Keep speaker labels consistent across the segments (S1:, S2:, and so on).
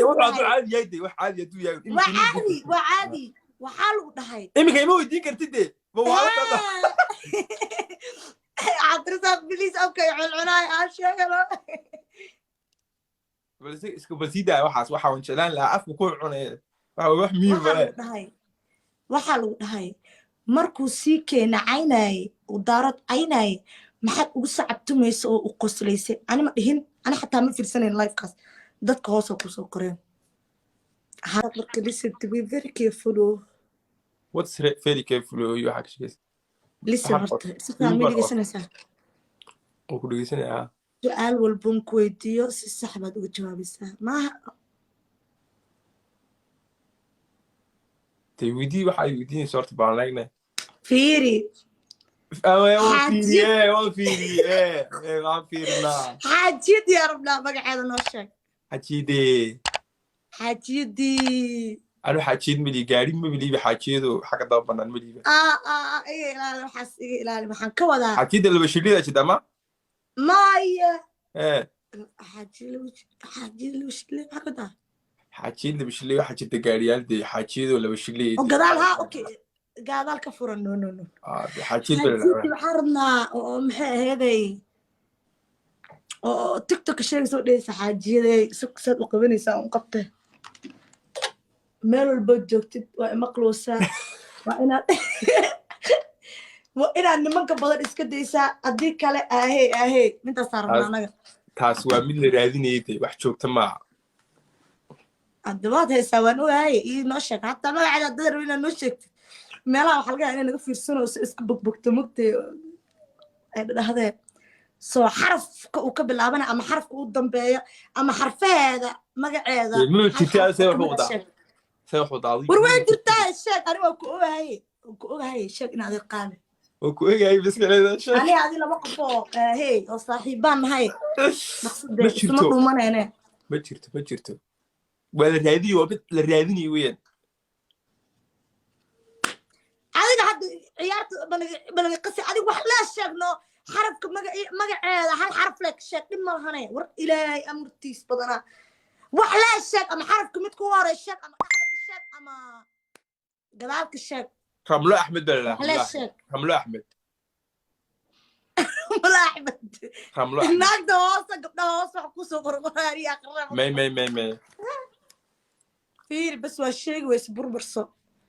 S1: Lagu
S2: Wuxuu hadduu
S1: dhahay
S2: caadi yahay dee, wax caadi hadduu yahay.
S1: Waa
S2: Iminka ima
S1: caadi,
S2: weydiin
S1: waa
S2: kartid.
S1: caadi. Waxaa lagu dhahay
S2: Iminka ima weydiin kartid dee, ma waalata?
S1: Cabdirasaaq, please, afkay cuncunaay aan sheegano.
S2: Balse iska bal sii daaya waxaas. Waxa aan jeclaan lahaa afka ku cunaya waxa wax muhiim
S1: Waxaa
S2: male.
S1: lagu dhahay, waxaa lagu dhahay, markuu sii keena caynaaye, uu Daarood caynaaye, maxaad ugu sacabtumaysa oo u qoslaysay? Ani ma dhihin, ani xataa ma fiirsanayn livekaas. Dadka hoosoo kusoo qoreen. Marka listen to me very careful oh.
S2: What's very careful iyo waxaa ka sheegaysa?
S1: Listen.
S2: Waxaan
S1: Horta si fiican ma
S2: Wiil baan
S1: dhegeysanaysaa?
S2: Oo ku dhegeysanayaa.
S1: Su-aal walboon ku weydiiyo si sax baad uga jawaabaysaa, maaha?
S2: Dee weydii waxa ay weydiinaysa horta, baan eegnay.
S1: Fiiri.
S2: Waan
S1: Xaajid.
S2: fiiriye, waan fiiriye, waan fiirinaa.
S1: Xaajiyad yaa rabnaa, magaceeda noo sheeg.
S2: Xaajiyadee?
S1: Xaajiyadii.
S2: Anu xaajiyad malihi, gaari mabiliiba, xaajiyadu xagga daba banaan maliiba.
S1: Iga ilaali waxaas, iga ilaali. Waxaan ka wadaa
S2: Xaajiyadda laba shilida jida ma?
S1: Maya.
S2: Ee.
S1: Xaajiyad laba shile maxaa ka wadaa?
S2: Xaajiyad laba shilay waxaa jirta gaariyaal dee, xaajiyadoo laba shilay.
S1: Oo gadaal, ha, okay, gadaal ka furan. No, no, no.
S2: Xaajiyad baa la.
S1: Xaajiyadii waxaan rabnaa oo maxay aheeday oo TikTok sheegaysa oo dhehaysa xaajiyadey saad u qabanaysaa un qabte. Meel walbood joogtid waa imaqloosaa, waa inaad nimanka badan iska daysaa, haddii kale aahey aahey. Mintaasaa rabnaa anaga.
S2: Taas waa mid la raadinayay dee, wax joogta maaha.
S1: Hadda waad haysaa, waan ogahay. Ii noo sheeg hataa magaceeda haddii rabo inaad noo sheegtid. Meelaha waxaa laga yaabaa inay naga fiirsanayso, iska bogbogto mugtay ay dhadhahdeen. Soo xarafka uu ka bilaabana ama xarafka u dambeeyo ama xarfaheeda magaceeda.
S2: Dee, ma
S1: hal
S2: jirtaa
S1: xaraf
S2: see
S1: oo
S2: wax
S1: kamid
S2: u
S1: ah
S2: wadaa
S1: sheeg.
S2: See wax wadaa?
S1: War way jirtaa, sheeg. Ani waa ku ogahay, waan ku ogahay. Sheeg in adeer qaali.
S2: Waa ku ogahay maskaleeda, sheeg.
S1: Ani adi laba qof oo hey oo saaxiibaan nahay, maqsade
S2: Ma
S1: isuma
S2: jirto.
S1: dhuumanayne.
S2: Ma jirto, ma jirto. Waa la raadiyey, waa mid la raadinayay weeyaan.
S1: Adiga hadda ciyaarta banaga qasi. Adiga wax laa sheegno, xarafka magaceeda hal xaraf le ka sheeg, dhib ma lahane. War Ilaahay amartiis badanaa. Wax laa sheeg, ama xarafka mid ku hore sheeg, ama dhexda ka sheeg, ama gadaal ka sheeg.
S2: Ramlo Axmed baa la
S1: Wax laa
S2: dhahaa.
S1: sheeg.
S2: Ramlo Axmed.
S1: Mala Axmed?
S2: Ramlo Axmed.
S1: Naagta hoose, gabdhaha hoose wax kusoo qorqoraariya aqra.
S2: May, may, may, may.
S1: Fiiri, bas waa sheegi weyse, burburso.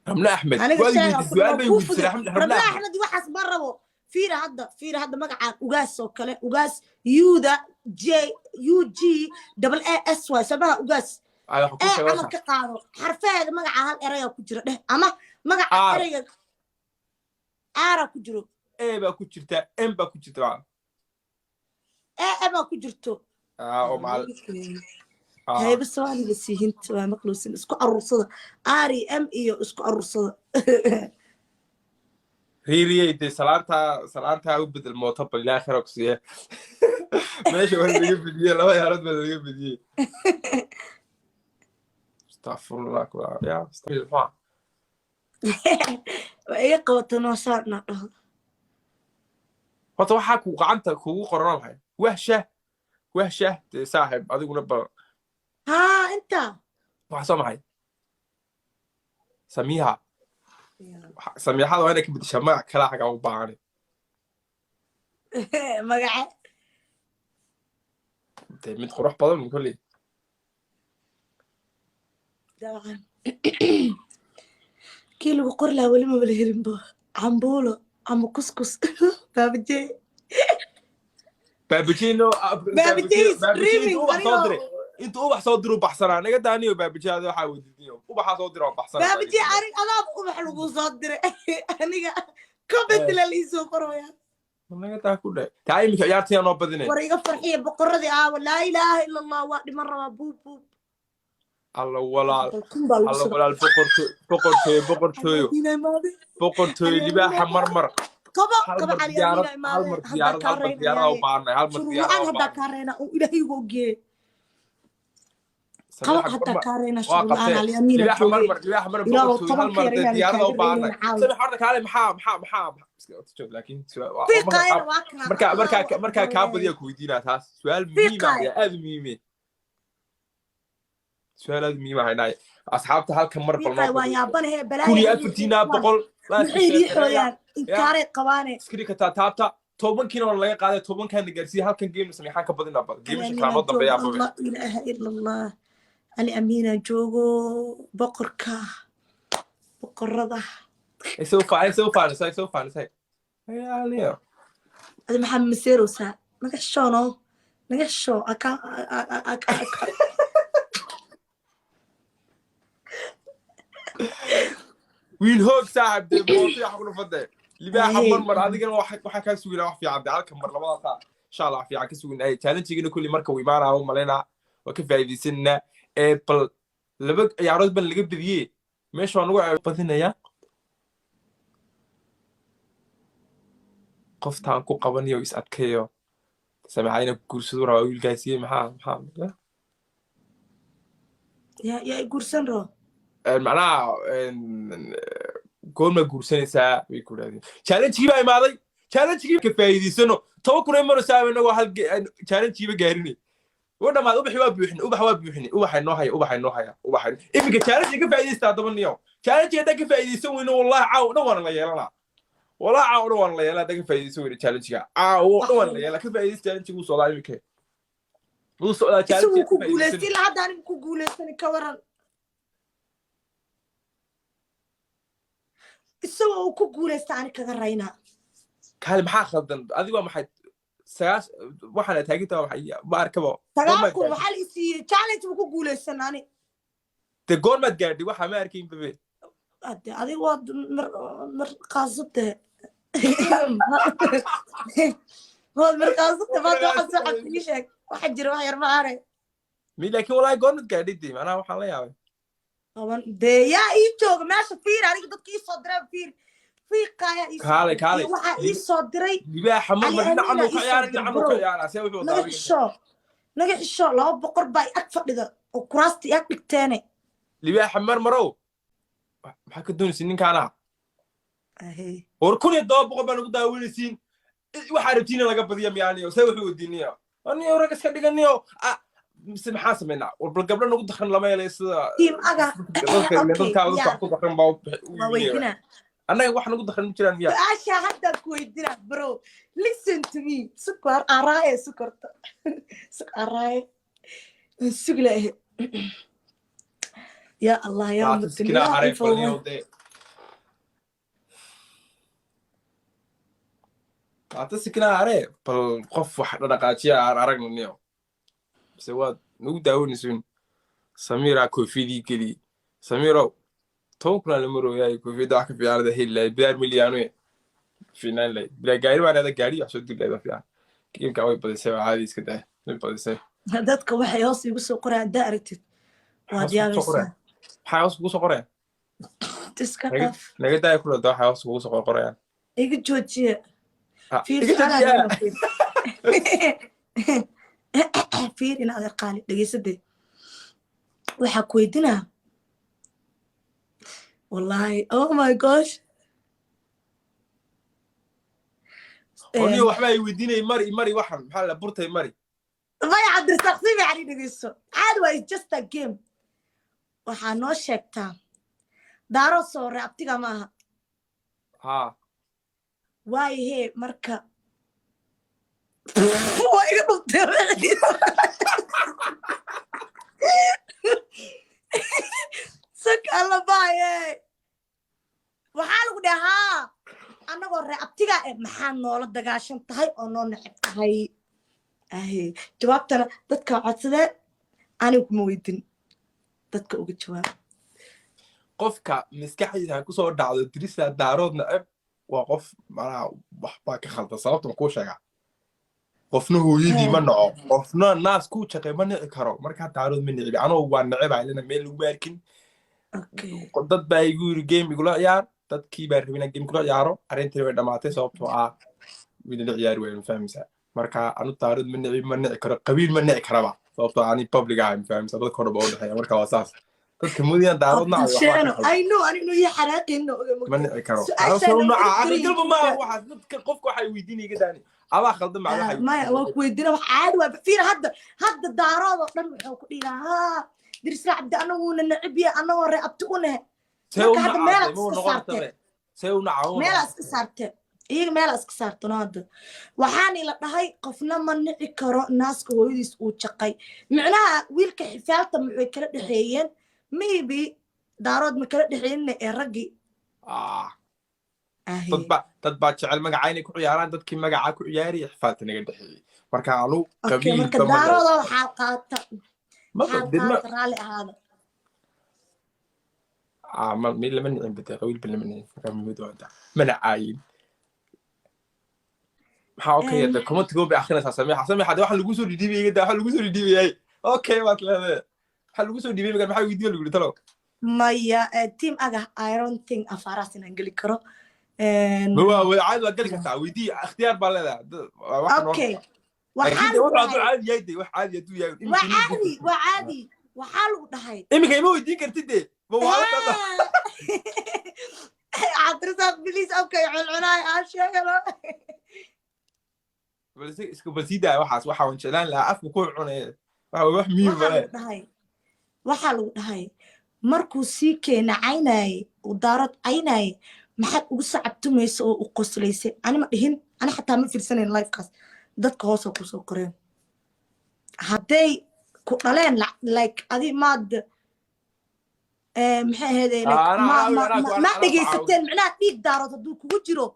S2: Ramlo Axmed.
S1: Aniga
S2: Waad
S1: sheega
S2: weydiisay, su'aal bay
S1: kuu
S2: weydiisay.
S1: fudud.
S2: Ramlo
S1: Ramla
S2: Axmed.
S1: Axmed waxaas ma rabo. Fiiri hadda, fiiri hadda, magaca Ugaas oo kale, Ugaas, uda J U G double A S waay sabaha Ugaas.
S2: Ay, waxa ku
S1: ee
S2: sheegay.
S1: Camal ka qaado xarfaheeda magaca, hal eraya ku jira dheh, ama magaca
S2: R.
S1: Ereyga aara ku jiro.
S2: A baa ku jirta, M baa ku jirta.
S1: E E baa ku jirto.
S2: Ah, oo macal ah.
S1: Hayba Soomaaliga siihinta waa maqluusin. Isku aruursada R iyo M iyo isku aruursada.
S2: Riiriyey dee, salaantaa, salaantaa u bedel mooto bal, ilaa khayr ku siiye. Meesha waa laga bediyey, laba yaarood baa laga bediyey. Astafurullah ya astafurullah.
S1: Waa iga qabata noo saarnaa dhaho.
S2: Horta waxaa ku gacanta kugu qoran waa maxay? Wahsha, wahsha dee saaxib, adiguna ba.
S1: Haa, inta.
S2: Waxaa soo maxay? Samiiha. Samiixada waa inay ka bedeshaa magac kale, xagaa u baahan.
S1: Magace?
S2: Dee mid qurux badan kolley.
S1: Dabcan kii lagu qori lahaa weli maba la helinbo. Cambuulo ama kuskus, Baabajey.
S2: Baabajeyno.
S1: Baabajey streaming.
S2: Intuu ubax soo
S1: anigoo
S2: diray, intuu ubax soo diru baxsanaa. Naga daaniyo Baabajey, ada waxaa weydiidiyo ubaxaa soo dira oo baxsanaa.
S1: Baabajey, anig adaaba ubax lagu soo diray, aniga comment la liisoo qoraya.
S2: Naga daa ku dhe taa, iminka ciyaartiyaa noo badinay.
S1: War iga farxiya, boqoradii aawa? Laa ilaaha ila Allah, waa dhiman rabaa. Buub buub.
S2: Alla walaal.
S1: Kun baa lagu
S2: Alla
S1: soo
S2: walaal, boqortooy, boqortooyo, boqortooyo.
S1: Cali imaade.
S2: Boqortooyo libaaxa marmar.
S1: Kabo
S2: Hal
S1: kabo.
S2: mar
S1: Cali
S2: diyaarad
S1: Amiina
S2: hal
S1: imaade.
S2: mar
S1: Haddaa
S2: diyaarad
S1: kaa
S2: hal mar diyaarada u
S1: reynayaaye
S2: baahanay, hal mar
S1: shuruur
S2: diyaarada
S1: la-aan
S2: u
S1: haddaa
S2: baahanay.
S1: kaa reynaa oo Ilaahay ugu ogyeey. Qabo
S2: Samiixa
S1: haddaa
S2: gorma
S1: kaa reynaa
S2: waa
S1: shuruur la-aan.
S2: qabtee.
S1: Cali Amiina
S2: Libaaxa
S1: joogay.
S2: marmar, libaaxa marmar.
S1: Ilaahow
S2: Boqortooyo hal
S1: tobanka
S2: mar
S1: yar
S2: dee
S1: inaan
S2: diyaarada
S1: kaaga
S2: u baahanay.
S1: reynayna caawa.
S2: Samiix, horta kaale, maxaa iska horta joog, laakiin
S1: Fiiqaayna waa kana.
S2: Marka markaa
S1: Allahu
S2: markaa kaa
S1: akbar.
S2: badiyaa ku weydiinaa, taas su'aal muhiim ah.
S1: Fiiqaay.
S2: Ayaa aad u muhiim. Su-aal aad muhiim ah haynaaye. Asxaabta, halkan mar bal
S1: Fiiqay
S2: noo
S1: waa
S2: badiyo.
S1: yaabanahe.
S2: 1400
S1: Maxay riixooyaan? Inkaaray qabaane.
S2: Iskriinka taataabta. 10-kiina waa laga qaaday, 10-kaana gaarsiiya. Halkan game sameexaan ka badinaa bal game-asha kala noo dambeeyaa babe.
S1: La ilaaha ila Allah. Ali Amiina joogo, boqorka boqorada.
S2: Isoo faan, isoo faanisay, isoo faanisay. Ayaaliyo.
S1: Adi maxaa maseerowsaa? Naga xishoono, naga xishoo aka.
S2: Wiil hoog saaxib dee mooto yaxa ku dhufade libaaxa.
S1: Hey.
S2: Mar mar adigana waxaa kaa suginaa wax fiican dee. Halkan mar labadaasaa insha Allah wax fiican ka suginaa. Challenge-gina kulli marka uu imaanaa u malaynaa waa ka faa'iidaysanaa. Ee bal laba ciyaarood baan laga badiyey, meesha waan ugu badinayaa. Qoftaan ku qabanayo is adkeeyo samecayna guursadu rabaa wiilkaasiye. Maxaa?
S1: Yaa guursan rabo?
S2: Macnaha goorma guursanaysaa bay ku idhahdeen. Challenge-gii baa imaaday, challenge-gii ka faa'iidaysano. 10,000 ay maraysaa, inagoo hal challenge-giiba gaarinay. Wa dhamaad ubaxi, waa buuxin ubax, waa buuxin ubaxay noo haya, ubaxay noo haya, ubaxay. Iminka challenge ka faa'iidaysta haddaba niyow. Challenge haddaan ka faa'iidaysan weyno, wallahi caawo dhan waana la yeelanaa, wallahi caawo dhan waana la yeelanaa. Haddaan ka faa'iidaysan weyno challenge-ga, caawo dhan waana la yeelanaa. Ka faa'iidaysta challenge-ga, wuu socdaa iminka, wuu socdaa
S1: Isagu
S2: challenge.
S1: ku guulaystay ilaa hadda, anigu ku guulaystani ka waran? Isagoo uu ku guulaysta ani kaga raynaa.
S2: Kaali, maxaa khaldan? Adiga waa maxay sagaas waxaana taaginta? Waa maxay? Ma arkaba.
S1: 9,000 waxaa la isiiyey challenge buu ku guulaysan ani.
S2: Dee goormaad gaadhay? Waxaa ma arkayn babe.
S1: Hade adiga waad mar mar qaasate, waad mar qaasate maanta. Waxaa soo xagta ii sheeg waxa jira, wax yar ma aare.
S2: Mi laakiin wallahi goormaad gaadhay dee? Macnaha waxaan la yaabay.
S1: Toban dee yaa ii jooga meesha? Fiir, aniga dadka ii soo diray, fiir fiiqaaya ii soo
S2: Kaalay,
S1: diray.
S2: kaalay.
S1: Waxaa ii soo diray
S2: Libaaxa mar
S1: Cali
S2: mar dhinacan
S1: Amiina
S2: uu ka
S1: ii soo
S2: ciyaaray,
S1: diray,
S2: dhinacan uu
S1: bro.
S2: ka ciyaaraa. See wuxuu
S1: Naga
S2: wadaa?
S1: Xisho, naga xisho. 200 baa i ag fadhida oo kuraasta i ag dhigteene.
S2: Libaaxa mar marow, maxaa ka doonaysa ninkaana?
S1: Ahey.
S2: War 1700 baa nagu daawanaysiin. Waxaa rabtiin in laga badiya miyaaniyo? See wuxuu wadiiniyo aniyo rag iska dhiganiyo. Mise maxaa samaynaa? War bal gabdho nagu dakran lama helay sida
S1: Team aga.
S2: dadka
S1: Okay,
S2: dadka dadka
S1: yeah.
S2: wax ku dakran baa u
S1: Waa
S2: iibinaya.
S1: Weydinaa.
S2: Annaga wax nagu dakran ma jiraan miya?
S1: Su-aasha haddaan ku weydinaa, bro, listen to me. Sukar araaye, sukarta suk araaye, waan sugi lahe. Ya Allah ya
S2: Laatan sikinaa
S1: Mutin
S2: harey balniyo dee. Laatan sikinaa haree bal qof wax dhaqaajiya aan aragno niyo. Mise waad nagu daawanaysuun? Samiiraa koofiyadii geliyey. Samiirow, 10,000 aa la marooyaay. Koofiyadda wax ka fiicanada heli lahayd, bidaar milyaano fiinaan lahayd, bilaa gaari baan ada gaari wax soo diri lahayd. Waa fiican. Game-kaa way badisay, waa caadi, iska daa, way badisay.
S1: Dadka waxay hoos igu soo qorayaan haddaa aragtid, waad
S2: Hoos kugu soo
S1: yaabaysaa.
S2: qorayaan? Maxay hoos kugu soo qorayaan?
S1: Iska
S2: Naga
S1: dhaaf.
S2: Naga daaya kula waxay hoos kugu soo qorayaan.
S1: Iga joojiya.
S2: Ah,
S1: Fiir.
S2: Iga
S1: Su-aalaa
S2: joojiya.
S1: rabaa, fiir. Fiir in adeer qaali dhegeysadee, waxaa ku weydinaa wallahi, oh my gosh.
S2: Oniyo waxba ay weydiinay. Mari, mari, waxan maxaa la burtay? Mari.
S1: Maya Cabdirasaaq, si fiican ii dhegeyso. Caadi waa, is just a game. Waxaa noo sheegtaa daaro soore abtiga maaha?
S2: Haa.
S1: Waayahee, marka waa iga dhuntay. Sak alla baaye, waxaa lagu dhahaa annagoo ree abtigaa eh, maxaa noola dagaashan tahay oo noo neceb tahay? Ahe, jawaabtana dadka codsadee, anigu kuma weydin, dadka uga jawaab.
S2: Qofka maskaxdiisa ha kusoo dhacdo dirisa daarood nacab waa qof macnaha wax baa ka khaldan. Sababtan kuu sheegaa, qofna hooyadii ma naco, qofna naas kuu jaqay ma nici karo. Markaa daarood ma nicibi anoo waa necebaa ilana meel lagu arkin. Dad baa igu yiri game igula ciyaar, dadkii baa rabay inaan game kula ciyaaro, arrintii way dhamaatay sababtoo ah wiilala ciyaari waayo. Ma fahmaysaa? Marka anu daarood ma nici, ma nici karo, qabiil ma nici karaba, sababtoo ah ani public ahay. Ma fahmaysaa? Dadka hore baa u dhexeeya. Marka waa saas, dadka moodayaan daarood nacayo waxbaa ka
S1: Sheeno
S2: khaldan.
S1: I know ani inuu ii xanaaqayno.
S2: Ma nici karo.
S1: Su-aashaan
S2: Soo
S1: lama
S2: naca
S1: oran karin.
S2: aqligalba maaha waxaas. Dadka qofka waxay weydiinaya iga daani, abaa khaldan maa waxay.
S1: Maya, waa ku weydiina, wax caadi waa. Fiir, hadda daarood oo dhan wuxuu ku dhihi lahaa haa. Dirisla Cabdi anaguuna necib yahay, anagoo ree abti u nehe.
S2: See u
S1: Marka hadda
S2: nacaa
S1: meelaad
S2: muu
S1: iska
S2: noqon
S1: saarteen.
S2: tabe, see u nacaa muu
S1: Meelaa
S2: noqon.
S1: iska saarteen iyaga, meelaa iska saarteen. Oo hadda waxaani la dhahay qofna ma nici karo naaska hooyadiis uu jaqay. Micnaha wiilka xifaalta muxuy kala dhexeeyeen? Maybe Daarood ma kala dhexeeyeen ee raggii.
S2: Ah.
S1: Ahe.
S2: Dad baa jecel magaca inay ku ciyaaraan. Dadkii magacaa ku ciyaaraya xifaalta naga dhexeeyey. Marka anu
S1: Okay, marka
S2: qabiilba ma
S1: Daarooda waxaa qaata
S2: maba
S1: waxaa
S2: didma
S1: qaata, raalli ahaada.
S2: Ah, ma mid lama nicin bade, qabiilba lama nicin. Marka muhiimadu waa intaa, mana caayin. Maxaa? Okay, de commentigo bay akrinaysaa Samiixa. Samiixa, de waxa lagu soo dhidhiibay iga daa, waxa lagu soo dhidhiibayay. Okay, baad leedahay waxa lagu soo dhiibay. Maxaa weydiiya lagu yidhi talow?
S1: Maya, team aga, I don't think afaaraas inaan geli karo.
S2: Ma waa caadi, waa geli kartaa. Weydii, ikhtiyaar baa leedahay. Waxa noo
S1: Okay.
S2: laakiin
S1: Waxaa
S2: de
S1: lagu
S2: wuxuu hadduu
S1: dhahay
S2: caadi yahay, de wax caadi hadduu yahay.
S1: Waa
S2: Iminka ima
S1: caadi.
S2: weydiin
S1: Waa
S2: kartid.
S1: caadi. Waxaa lagu dhahay
S2: Iminka ima weydiin kartid de, ma waalada?
S1: Cabdirasaaq, please, afka ay cuncunaay aan sheegano.
S2: Balse iska bal sii daaya waxaas. Waxa waan jeclaan lahaa afka ku cunaya waxa waa wax muhiim
S1: Waxaa
S2: male.
S1: lagu dhahay, waxaa lagu dhahay, markuu sii keena caynaaye, uu Daarood caynaaye, maxaad ugu sacabtumaysa oo u qoslaysay? Ani ma dhihin, ani xataa ma fiirsanayn livekaas. Dadka hoosoo kusoo qoreen hadday ku dhaleen, like adi maad maxay ahaydee, like ma ma ma ma
S2: anaa ku
S1: dhegaysateen? Micnaha dhiig Daarood hadduu kugu jiro,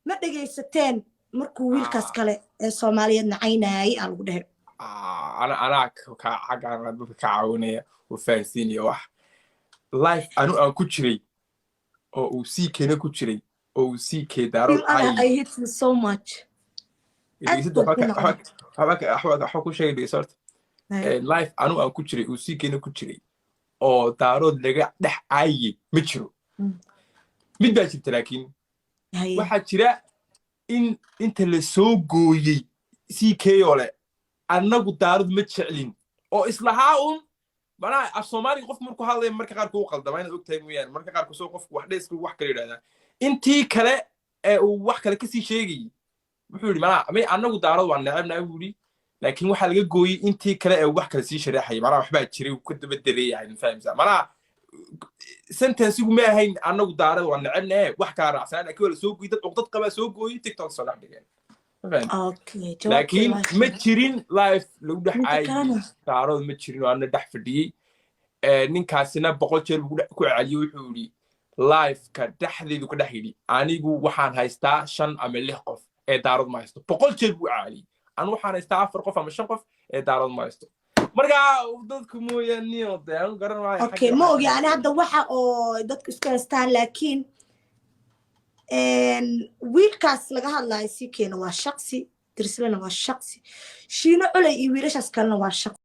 S1: ma dhegaysateen markuu wiilkaas kale ee Soomaaliyeed nacaynayay? Aa lagu dhehe.
S2: Anaa ka xaggaan dadka ka caawinaya oo fahansiinaya. Wax live anu aan ku jiray oo uu sii keena ku jiray oo uu sii kee Daarood
S1: Feel aga,
S2: cay.
S1: I hate you so much. Aad
S2: Dhegeysadda
S1: baan ku nacay.
S2: Waxba ku sheegay, dhegeyso horta. Live anu aan ku jiray, uu sii keena ku jiray oo Daarood laga dhex caayay ma jiro. Mid baa jirta laakiin. Waxaa jira in inta la soo gooyey CK oo leh "Annagu Daarood ma jeclin" oo islahaa un. Manaa af Soomaaliga qofku markuu hadlaya marka qaarku u qaldama, inaad ogtahay mooyaane. Marka qaarku soo qofku wax dheesku wax kale yidhahdaa, intii kale ee uu wax kale kasii sheegayey wuxuu yidhi manaa may "Annagu Daarood waa necebnaa" buu yidhi. Laakiin waxaa laga gooyey intii kale ee uu wax kale sii shareexayay. Manaa waxbaa jiray uu ka daba dareeyahay, ma fahamsaa? Manaa sentenceigu ma ahayn "Annagu Daarood waa necebnae", wax kala raacsanaa. Laakiin waa la soo gooyey, dad cuqdad qabaa soo gooyey, TikTok soo dhex dhigeen. Ma fahamtay?
S1: Okay, jawaabteeda
S2: Laakiin
S1: waa
S2: ma jirin live lagu dhex
S1: Inta
S2: caayay
S1: kalena
S2: Daarood, ma jirin oo ana dhex fadhiyey. Ninkaasina 100 jeer buu ku celiyey. Wuxuu yidhi liveka dhexdeedu ka dhex yidhi, "Anigu waxaan haystaa shan ama lix qof ee Daarood ma haysto." 100 jeer buu celiyey, "Anigu waxaan haystaa afar qof ama shan qof ee Daarood ma haysto." Marka dadku mooyaaniyo dee anu garan maayo.
S1: Okay,
S2: xagga
S1: ma
S2: waxaa
S1: ogi ani hadda waxa oo dadku isku haystaan, laakiin wiilkaas laga hadlayo sii keena waa shaqsi, Dirslena waa shaqsi, Shiino Culey iyo wiilashaas kalena waa shaqsi.